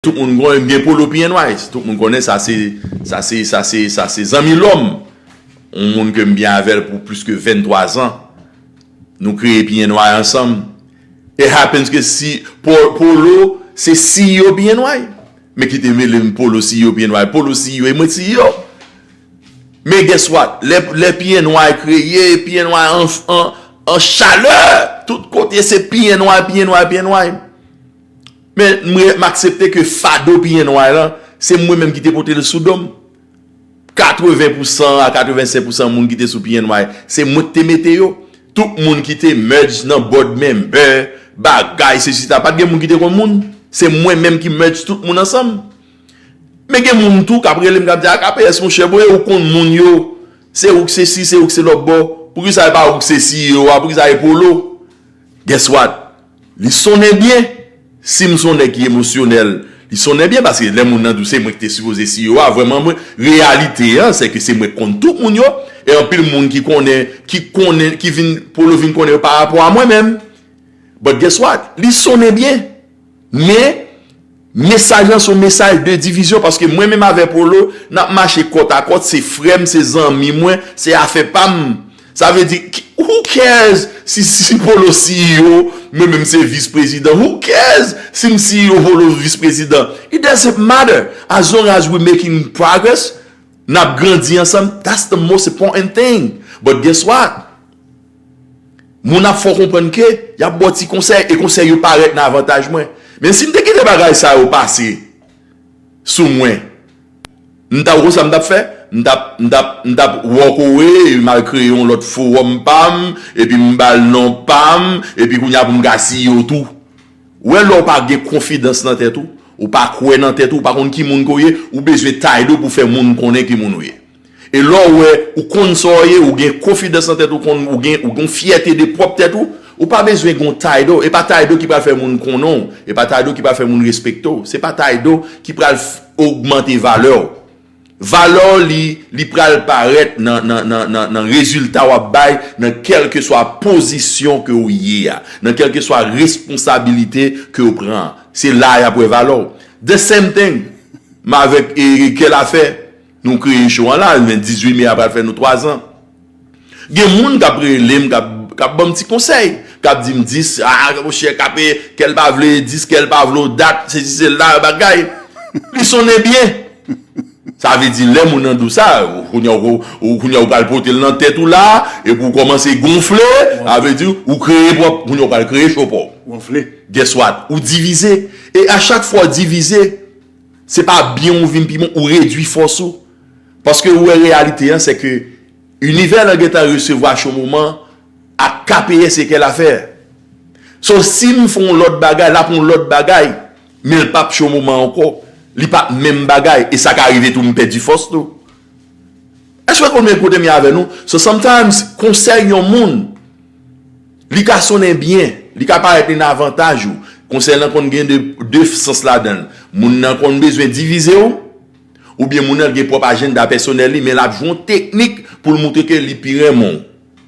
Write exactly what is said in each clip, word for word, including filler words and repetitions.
Tout moun konnen m gen Polo P N Y. Tout moun konnen sa se, sa se, sa se, sa se zanmi lòm. Yon moun ke m byen avè l pou plis ke venntwa zan. Nou kreye P N Y ansanm. It happens ke si Po-, Polo se C E O P N Y. Men kite mele m Polo C E O P N Y. Polo C E O e mwen C E O. Men guess what? Lè, lè P N Y kreye, P N Y an, an, an chalè. Tout kote se P N Y, P N Y, P N Y. Men mwen, m aksepte ke fado P N Y lan, se mwen menm ki te pote l sou do m. Katreven pousan a katrevensenk pousan moun ki te sou P N Y, se mwen ki te mete yo. Tout moun ki te merge nan board member, bagay, sesi sa, pa t gen moun ki te konn moun. Se mwen menm ki merge tout moun ansanm. Men gen moun tou k ap rele m, k ap di, "A K P S, monchè, bon, e ou konn moun yo. Se ou k se si, se ou k se lòt bò. Poukisa e pa ou k se C E O a? Poukisa e Polo?" Guess what? Li sonnen byen. Si m se yon nèg ki emosyonèl, li sonnen byen, paske lè moun nan di w se mwen ki te sipoze C E O a, vrèman, mwen, reyalite an, se ke se mwen ki konn tout moun yo, e anpil moun ki konnen, ki konnen, ki vin, Polo vin konnen yo pa rapò a mwen menm. But guess what? Li sonnen byen. Men, mesaj lan se yon mesaj de divizyon, paske mwen menm avè Polo, n ap mache kòt a kòt, se frè m, se zanmi mwen, se afè pa m. Sa vle di, ki-, who cares si, si Polo C E O, mwen menm se vis prezidan? Who cares si m C E O, Polo vis prezidan? It doesn't matter. As long as we making progress, n ap grandi ansanm, that's the most important thing. But guess what? Moun ap fè w konprann ke y ap ba w ti konsèy, e konsèy yo parèt nan avantaj mwen. Men si m te kite bagay sa yo pase sou mwen, m ta, ou konn sa m t ap fè? M t ap, m t ap, m t ap walk away, m al kreye yon lòt fowòm pa m, epi m ba l non pa m, epi kounye a pou m ka C E O tou. Ou wè, lè w pa gen konfidans nan tèt ou, ou pa kwè nan tèt ou, ou pa konn ki moun ke w ye, ou bezwen title pou fè moun konnen ki moun ou ye. E lè w wè, ou konn sa w ye, ou gen konfidans nan tèt ou, konn, ou gen, ou gen yon fyète de pwòp tèt ou, ou pa bezwen gen yon title. E pa title ki pral fè moun konnen w, e pa title ki pral fè moun respekte w, se pa title ki pral f-, ogmante valè w. Valè w, li, li pral parèt nan, nan, nan, nan, nan rezilta w ap bay, nan kèlkeswa pozisyon ke w ye a, nan kèlkeswa responsabilite ke w pran an. Se la y ap wè valè w. The same thing. M avèk, e, Kè Lafè, nou kreye show an la, men dizuit me a pral fè nou twa zan. Gen moun k ap rele m, k ap, k ap ban m ti konsèy, k ap di m dis, a, monchè, K P, Kè l pa vle dis, Kè l pa vle dat, sesi sela, bagay. Li sonnen byen. Sa vle di, lè moun nan di w sa, kounye a ou, ou, kounye a ou pral pote l nan tèt ou la, epi ou kòmanse gonfle, sa vle di, ou kreye pwòp, kounye a ou pral kreye show pa w. Gonfle. Guess what? Ou divize. E a chak fwa w divize, se pa byen ou vin pi bon, ou redui fòs ou. Paske ou wè reyalite an, se ke inivè lan gentan resevwa Cho Moman ak K P S e Kè Lafè. So, si m fè yon lòt bagay, l ap yon lòt bagay, men l p ap Cho Moman ankò. Li p ap menm bagay, e sa ka rive tou m pèdi fòs tou. Èske w konprann kote m ye avè nou? So, sometimes, konsèy yon moun, li ka sonnen byen, li ka parèt li nan avantaj ou. Konsèy lan konn gen de, de sans ladan l. Moun nan konn bezwen divize w, oubyen moun nan gen pwòp ajanda pèsonèl li, men l ap jwe yon teknik pou l montre ke li pi renmen w,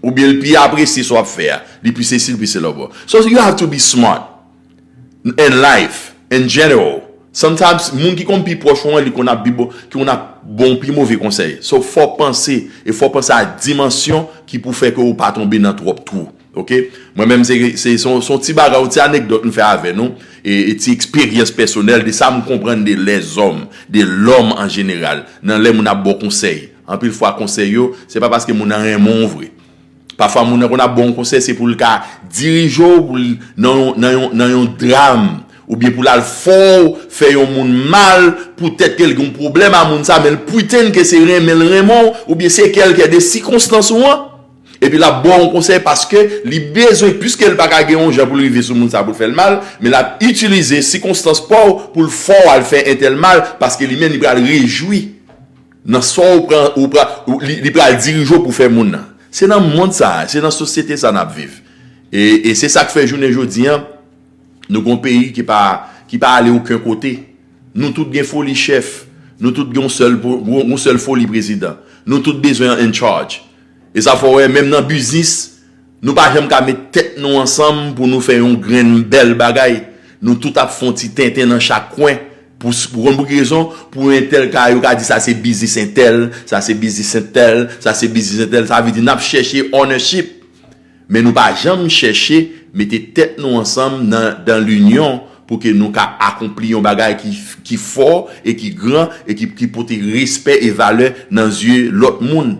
oubyen l pi apresye sa w ap fè a, li pi sesi, li pi sela. So you have to be smart in life, in general. Sometimes, moun ki konn pi pwòch ou an, li konn ap pi bon, ki konn ap bon pi move konsèy. So, fò w panse, e fò w panse a dimansyon ki pou fè ke ou pa tonbe nan twòp twou. Oke? Mwen menm, se, se, se yon, se yon ti bagay, yon ti anekdòt m fè avè nou, e, e ti eksperyans pèsonèl de sa m konprann de lèzòm, de lòm an jeneral, nan lè moun ap ba w konsèy. Anpil fwa, konsèy yo, se pa paske moun nan renmen w vre. Pafwa, moun nan konn ap ba w yon konsèy, se pou l ka dirije w, pou l nan yon, nan yon, nan yon dram, oubyen pou l al fè w fè yon moun mal, poutèt ke l gen yon pwoblèm a moun sa, men l pretend ke se renmen l renmen w, oubyen se kèlke de sikonstans ou an, epi l ap ba w yon konsèy paske li bezwen, piske l pa ka gen yon jan pou l rive sou moun sa pou l fè l mal, men l ap itilize sikonstans pa w pou l fè w al fè entèl mal, paske li menm li pral rejwi nan sa w pran, ou pran, ou, li, li pral dirije w pou fè moun nan. Se nan mond sa a, se nan sosyete sa a n ap viv. E, e se sa k fè jounen jodi an, nou gon peyi ki pa, ki pa ale okenn kote. Nou tout gen foli chèf. Nou tout gen yon sèl po-, yon, yon sèl foli prezidan. Nou tout bezwen in charge. E sa fè w wè, menm nan biznis, nou pa janm ka met tèt nou ansanm pou nou fè yon grenn bèl bagay. Nou tout ap fè yon ti tenten nan chak kwen. Pou, s- pou konn pou ki rezon, pou entèl ka, yo ka di sa se biznis entèl, sa se biznis entèl, sa se biznis entèl. Sa vle di n ap chèche ownership. Men nou pa janm chèche mete tèt nou ansanm nan, dans l'union pou ke nou ka akonpli yon bagay ki, ki fò e ki gran e ki, ki pote respè e valè nan zye lòt moun.